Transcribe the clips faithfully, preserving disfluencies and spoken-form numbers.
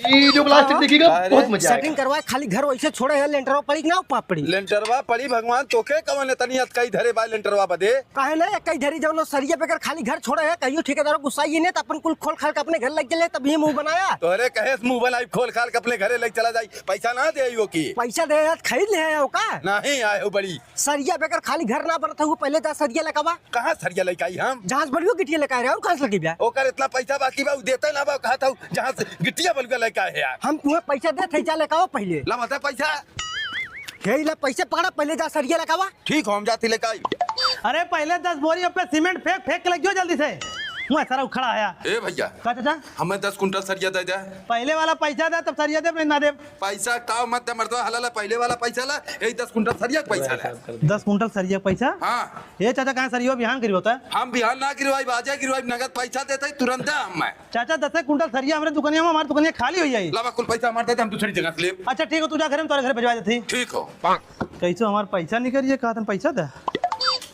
ई जो प्लास्टिक हाँ। देखिगा, अरे। बहुत मजा आएगा। सेटिंग करवाए, खाली घर वैसे छोड़े है, लेंटरवा पड़ी कि ना पापड़ी? लेंटरवा पड़ी, भगवान तोके कवन इतनी अतकाई धरे बा लेंटरवा बदे? काहे ना, एक कई धरी जौन सरिया बेकर खाली घर छोड़े है, कहियो ठेकेदारो गुस्साई ने, त अपन कुल खोल खाल के अपने घर लग चले, तब ये मुंह बनाया। तोहरे कहे से मुंह बनाई, खोल खाल के अपने घरे लग चला जाई, पैसा ना दे आइयो की? पैसा दे यार, खरीद ले है का? नहीं आए हो बड़ी। सरिया बेकर खाली घर ना बनत हो, पहले जा सरिया लेकावा। कहाँ सरिया लेके आई हम? जहाँ से बलुआ गिट्टिया लेके आए रहे, और कहाँ से लेके आए? ओकर इतना पैसा बाकी बा, उ देते ना बा, कहा था जहाँ से गिट्टिया बलुआ लेके आए यार। हम तुम्हें पैसा देत है, जा लेके आओ पहले। ला बता पैसा। हे ला पैसे पकड़ा, पहले जा सरिया लेके आवा। ठीक हो, हम जाती लेके आई। अरे पहले दस बोरी अब पे सीमेंट फेंक फेंक के लग जाओ जल्दी से। मुँह सारा उखड़ा आया। ए भैया, का चाचा? हमें दस कुंटल सरिया दे दे। पहले वाला पैसा दे, तब सरिया दे, नहीं ना दे। पैसा ताव मत दे मर्दवा, हला ला पहले वाला पैसा ला, यही दस कुंटल सरिया के पैसा ला। दस कुंटल सरिया के पैसा? हाँ। ए चाचा, कहाँ सरिया बिहान गिरवाता है? हम बिहान ना गिरवाई, बाजे गिरवाई, नगद पैसा देते ही तुरंत दे हमें। चाचा, दसे कुंटल सरिया हमरे दुकनिया में, हमार दुकनिया खाली हो जाई। लावा कुल पैसा हमार दे दे, हम दूसरी जगह से लेब। अच्छा ठीक हो, तू जा घरे में, तोरे घरे भिजवा देते ही। ठीक हो। कैसे हमार पैसा निकल रही है, कहा तन पैसा दे।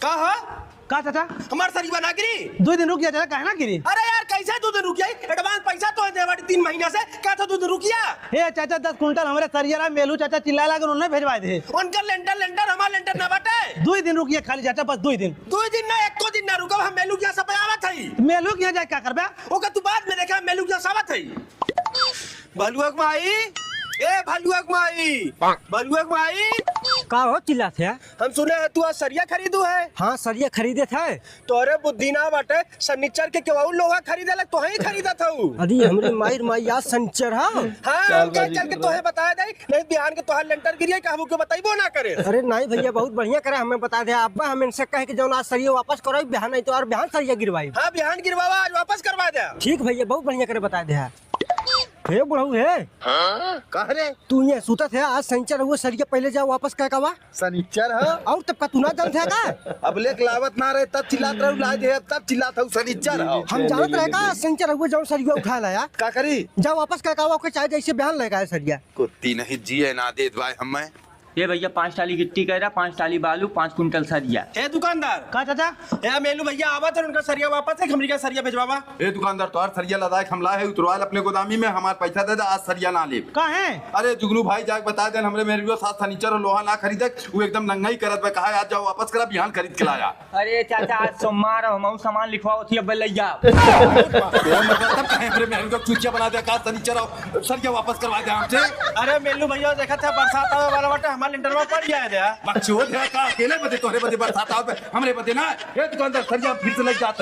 का हो? का चाचा? हमार सरिया ना गिरी? दो दिन रुक जा चाचा, काहे ना गिरी? अरे यार, कैसे दो दिन रुक जाई? एडवांस पैसा तो दे बाटी तीन महीना से, का तो दो दिन रुक जा? हे चाचा, दस कुंटल हमरे सरिया रहा, मेलू चाचा चिल्लाए लागे, उन्होंने भेजवा दे। उनका लेंटर, लेंटर, हमार लेंटर ना बाटे। दो दिन रुक जा खाली चाचा, बस दो दिन। दो दिन ना, एको दिन ना रुकब, हम मेलू के यहाँ सब आवत हई। मेलू के यहाँ जाए का करबे? ओका तू बाद में देखा, मेलू के यहाँ सब आवत हई। भलुआ के माई, ए भलुआ के माई, भलुआ के माई। का हो चिल्लात है? हम सुने है तू आज सरिया खरीदू है। हाँ, सरिया खरीदे थे। तोरे बुद्धि ना बाटे, सनिचर के केहू लोहा खरीदे लग, तोहे ही खरीदत हऊ। अरे हमरी माई रे माई, आज सनिचर है। हाँ, चल हम कहे बाजी चल के तोहे बताए दे, नहीं बिहान के तोहार लेंटर गिरिए, कहबू के बताइबो ना करे। अरे नहीं भैया, बहुत बढ़िया करे हमें बता दे। अब्बा हम इनसे कहे कि जौन आज सरिया वापस करो, बिहान नहीं तो और बिहान सरिया गिरवाई। हाँ, बिहान गिरवावा, आज वापस करवा दे। ठीक भैया, बहुत बढ़िया करे बता दे। हे बुढ़ऊ हे। हाँ? का रे? तू यहाँ सुतत है, आज सनिचर हुआ, सरिया पहले जाओ वापस कह का बा? सनिचर है? और तब का तू ना जानत है का? अब लेक लावत ना रहे, तब चिल्लात रहू, लाए दे, अब तब चिल्लात हऊ, सनिचर है। हम जानत रहे का, सनिचर हुआ, जौन सरिया उठा लाया। का करी? जाओ वापस कह का बा, ओके चाहे जैसे बिहान लेके आए सरिया। कुत्ती नहीं जिए ना देत भाई हमें। ए भैया, पाँच टाली गिट्टी कह रहा, पाँच टाली बालू, पाँच कुंटल सरिया। ए दुकानदार। का चाचा? ए मेलू भैया आवत है, उनका सरिया वापस है, हमरी का सरिया भेजवावा। ए दुकानदार, तोहार सरिया लदायक हम लाए है, उतरवाल अपने गोदामी में, हमार पैसा दे दे, आज सरिया ना लेब। काहे? अरे जुगनू भाई, जाके बता दे, हमरे मेहरुआ साथ सनिचर और लोहा ना खरीदे, वो एकदम नंगाई करत बा, कहा आज जाओ वापस करा, बिहान खरीद के लाया। अरे चाचा, आज सोमवार है, हमहू सामान लिखवावत ही, अब ले जाओ। तोहर मतलब तब काहे हमरे मेहरुआ का चूतिया बना दे, का सनिचर आओ, सरिया वापस करवा दे हमसे। अरे मेलू भैया, देखत है बरसात आवे वाला बाटे, हमार लेंटरवा पड़ जाए दे। बकचोद है का, अकेले बदे, तोहरे बदे बरसात आवे, हमरे बदे ना। ए दुकानदार, सरिया फिर से लग जाता है।